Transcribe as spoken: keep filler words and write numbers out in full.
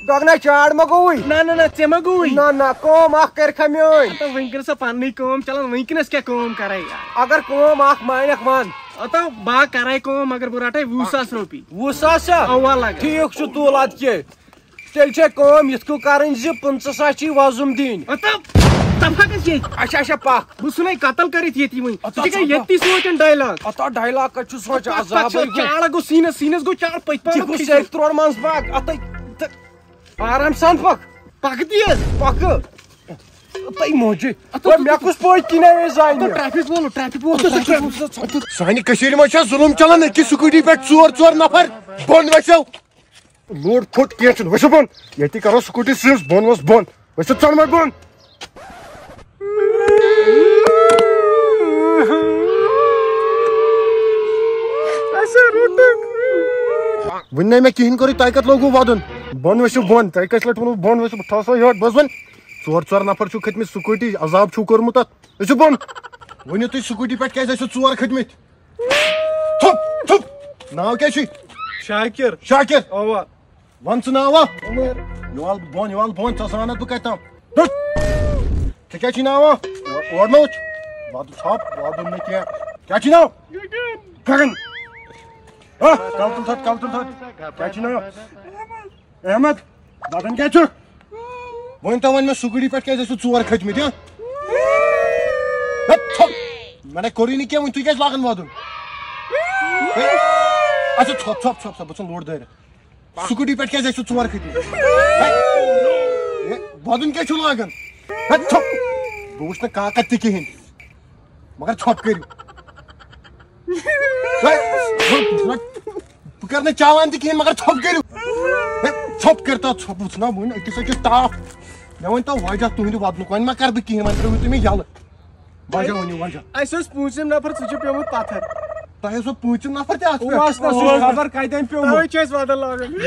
گۄگنا چاڑ ما گوٚوُے؟ نہ نہ نہ، ژےٚ ما گوٚوُے؟ نہ نہ، کٲم اکھ کٔرۍ کھا میٲنۍ۔ تہٕ وٕنکیٚنس چھےٚ پننٕے کٲم چلان، وٕنکیٚنس کیٛاہ کٲم کرے؟ اگر کٲم اکھ مانکھ ون۔ ہتا بہٕ کرے کٲم، مگر بہٕ رٹے وُہ ساس رۄپیہِ۔ وُہ ساس ہا؟ اوا لگان۔ ٹھیٖک چھُ، تُل ادٕ کیٛاہ۔ تیٚلہِ چھےٚ کٲم یِتھ کٔنۍ کرٕنۍ زِ پٕنٛژٕہ ساس چھِ وۄزُم دِنۍ۔ ہتا تفا کس ییٚتہِ؟ اچھا اچھا پکھ۔ بہٕ ژھٕنے قتل کٔرِتھ ییٚتی وۄنۍ۔ ہتا ژٕ چھکھا ژٕ ییٚتی سونچان ڈایلاگ؟ اتھ آو ڈایلاگ کتہِ چھُ سونچان؟ تتھ عذابٕے چھُ گوٚو۔ چاڑ گوٚو سیٖنس، سیٖنس گوٚو چاڑ پٔتۍ ژٕ پہمتھ گوٚو کھسہِ۔ سیٚکہِ ترٛوڑ منٛز پکھ۔ اتھے تہٕ آرام سان پکھ۔ پکھ تیز۔ پکھ۔ تۄہہِ موجی۔ وۄنۍ مےٚ کُس پوچ کِنۍ آیے زانہِ؟ ٹریفک وول، ٹریفک وول۔ سانہِ کٔشیٖرِ منٛز چھا ظُلُم چلان؟ أکِس سکوٗٹی پٮ۪ٹھ ژور ژور نفر بۄن وسیو۔ لوڈ پھوٚٹ، کینٛہہ چھُنہٕ، ؤسِو بۄن۔ ییٚتی کرو سکوٗٹی سیٖز، بۄن وس بۄن۔ ؤسِو ژۄنوَے بۄن۔ وُنہِ نَے مےٚ کِہیٖنۍ کوٚرُے، تۄہہِ کَتہِ لوگوُ وَدُن؟ بۄن ؤسِو بۄن، تۄہہِ کٔژِ لَٹہِ ووٚنوُ بۄن ؤسِو؟ بہٕ تھاوٕ سا یورٕ، بہٕ حظ وَنہٕ، ژور ژور نفر چھِو کھٔتۍمٕتۍ سکوٗٹی، عذاب چھُو کوٚرمُت اَتھ۔ ؤسِو بۄن۔ ؤنِو تُہۍ سکوٗٹی پٮ۪ٹھ کیٛازِ ٲسِو ژور کھٔتۍمٕتۍ؟ تھوٚپ، تھوٚپ۔ ناو کیٛاہ چھُے؟ شاکر۔ شاکر۔ اوا۔ وَن ژٕ ناوا؟ عمر۔ یہِ وَل بۄن، یہِ وَل بۄن، ژٕ زانَتھ بہٕ کَتہِ تام۔ ڈُٹ۔ ژےٚ کیٛاہ چھُے ناوا؟ اورٕ مہ وٕچھ۔ وَدُن ژھۄپ، وَدُن نہٕ کینٛہہ۔ کیٛاہ چھُے ناو؟ گگن۔ ہا؟ کَلہٕ تُل تھَتھ، کَلہٕ تُل تھَتھ۔ کیٛاہ چھُے ناو؟ احمد۔ وَدُن کیٛاہ چھُ؟ ؤنۍ تو وۄنۍ مےٚ سکوٗٹی پٮ۪ٹھ کیٛازِ ٲسِو ژور کھٔتۍمٕتۍ، ہا؟ ہے، ژھۄپ۔ مےٚ نَے کوٚرُے نہٕ کینٛہہ، وۄنۍ تُہۍ کیٛازِ لاگان وَدُن؟ ہے، اچھا، ژھۄپ، ژھۄپ، ژھۄپ، ژھۄپ، بہٕ ژھٕنہٕ لوڈ دٲرِتھ۔ سکوٗٹی پٮ۪ٹھ کیٛازِ ٲسِو ژور کھٔتۍمٕتۍ؟ ہے، ہے، وَدُن کیٛاہ چھُو لاگان؟ ہے، ژھۄپ۔ بہٕ وٕچھِ نہٕ کاکد تہِ کِہیٖنۍ، مگر ژھۄپ کٔرِو۔ ہے، ژھۄپ، ژھۄپ۔ بہٕ کرٕ نہٕ چالان تہِ کِہیٖنۍ، مگر ژھۄپ کٔرِو۔ ہے، ژھۄپ کٔرۍ تو، ژھۄپ وٕچھ نا وٕنہِ أکِس أکِس تاپھ۔ مےٚ ؤنۍ تو وجہ تُہٕنٛدِ وَدنُک، وۄنۍ ما کرٕ بہٕ کِہیٖنۍ، وۄنۍ ترٛٲوِو تُہۍ مےٚ یَلہٕ۔ وجہ ؤنِو وجہ۔ اَسہِ اوس پوٗنٛژِم نفر، سُہ چھُ پیومُت پتھر۔ تۄہہِ ٲسوٕ پوٗنٛژِم نفر تہِ اَتھ پٮ۪ٹھ؟ اوس نہ سُہ خبر کتہِ أمۍ پیومُت۔ تَوَے چھُ اَسہِ وَدَن لاگان۔